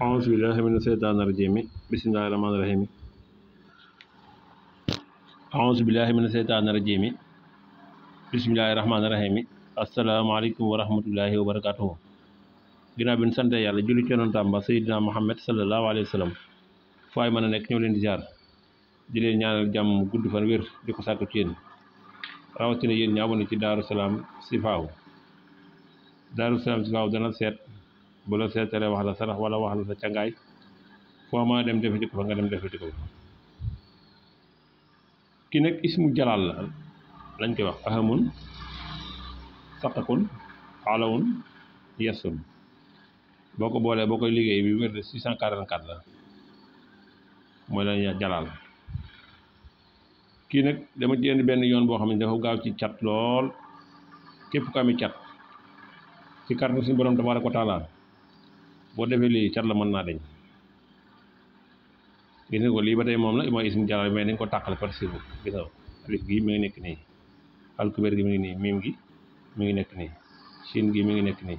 أعوذ بالله من الشيطان الرجيم بسم الله الرحمن الرحيم أعوذ بالله من الشيطان الرجيم بسم الله الرحمن الرحيم asalaamaaleykum wa rahmatullahi wa barakatuhu ginnaaw bi ñu sant yàlla julli ci yonentam ba Seydina Muhammad sallallahu alayhi wa sallam fu ay mën a nekk ñëw leen di jaar di leen ñaanal jàmm gudd fan wér di ko sàkku ci yéen rawatina yéen ñu abonné ci Daaru Salaam Sifaaw Daaru Salaam Sifaaw dana seet bu la seetalee wax la sarax wala wax la sa cangaay foo ma dem defati ko fa nga dem defati ko ki nag ismu jalaal la lañ koy wax ahamun saqakun xaalawun yesun boo ko boolee boo koy liggéey bi wér de 644 la mooy lañ jalaal kii nag dama ci indi benn yoon boo xam ne dafa gaaw ci cat lool képp ko ami cat ci kàttan suñu borom tabaaraka wa taala boo defee lii cat la mën naa deñ gis nga ko lii ba tey moom la mooy ismu jalaal mais dañ ko tàqale par sibu gis nga alif gi mi ngi nekk nii alkubeer gi mi ngi nii miim gi mi ngi nekk nii siin gi mi ngi nekk nii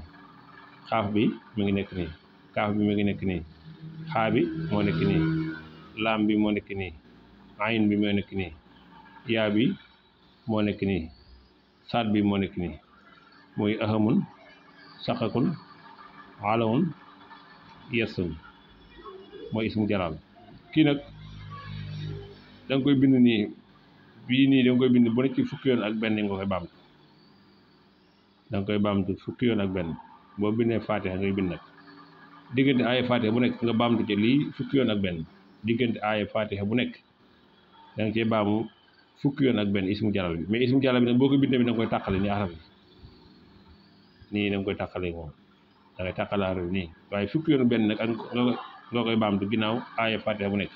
xaaf bi mi ngi nekk nii kaaf bi mi ngi nekk nii xaa bi moo nekk nii laam bi moo nekk nii ayin bi moo nekk nii yaa bi moo nekk nii saat bi moo nekk nii muy ahamun saqakun alawun yesun mooy ismu jalaal kii nag da nga koy bind nii bii nii da nga koy bind bu nekk ci fukki yoon ak benn nga koy baamtu da nga koy baamtu fukki yoon ak benn boo bindee faatiha ngay bind nag diggante aaya faatiha bu nekk nga baamtu ci lii fukki yoon ak benn diggante aaya faatiha bu nekk da nga cee baamu fukki yoon ak benn ismu jalaal bi mais ismu jalaal bi nag boo ko bindee bi da nga koy tàqale nii araf yi nii da nga koy tàqale moom da ngay tàqale araf yi nii waaye fukki yoon benn nag ak nga koy baamtu ginnaaw aaya faatiha bu nekk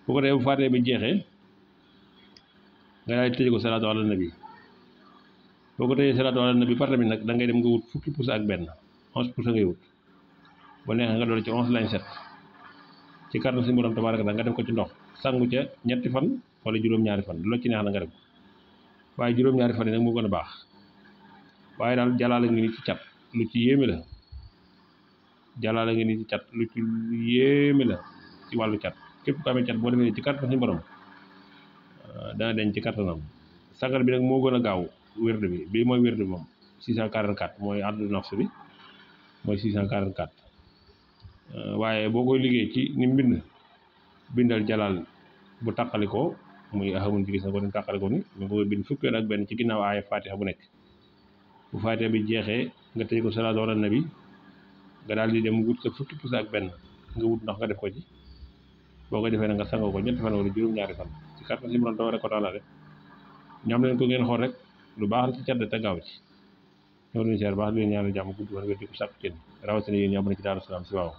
bu ko defee bu faatiha bi jeexee nga daal di tëj ko salaatu ala nabi boo ko tëjee salaatu ala nabi par tamit nag da ngay dem nga wut fukki pouce ak benn 11 pouce ngay wut ba neexee nga doon ci 11 lañ set ci kàttan suñu borom tabaaraka nga def ko ci ndox sangu ca ñetti fan wala juróom-ñaari fan lu la ci neex na nga def waaye juróom-ñaari fan yi nag moo gën a baax waaye daal jalaala ngi ni ci cat lu ci yéeme la jalaala ngi ni ci cat lu ci yéeme la ci wàllu cat képp ko amee cat boo defee ci kàttan suñu borom dana deñ ci kattanam sangar bi nag moo gën a gaaw wérde bi bii mooy wérde bi moom 644 mooy addu nafs bi mooy 644 waaye boo koy liggéey ci ni mbind bindal jalaal bu tàqalikoo muy ahamun bi gis na ko ni tàqalikoo ni mais boo bind fukki yoon ak benn ci ginnaaw aaya fatiha bu nekk bu fatiha bi jeexee nga tëj ko salaatu ala nabi nga daal di dem wut sa fukki pouce ak benn nga wut ndox nga def ko ci boo ko defee nag nga sangoo ko ñetti fan wala juróom-ñaari fan ci kàttan si borom tabaaraka wa taala de ñam leen ko ngeen xool rek lu baax la ci cat te gaaw ci ñoo leen seer baax leen ñaanal jàmm gudd fan wér di ko sàkku ci rawatina yéen ñi am na ci Daaru Salaam Sifaaw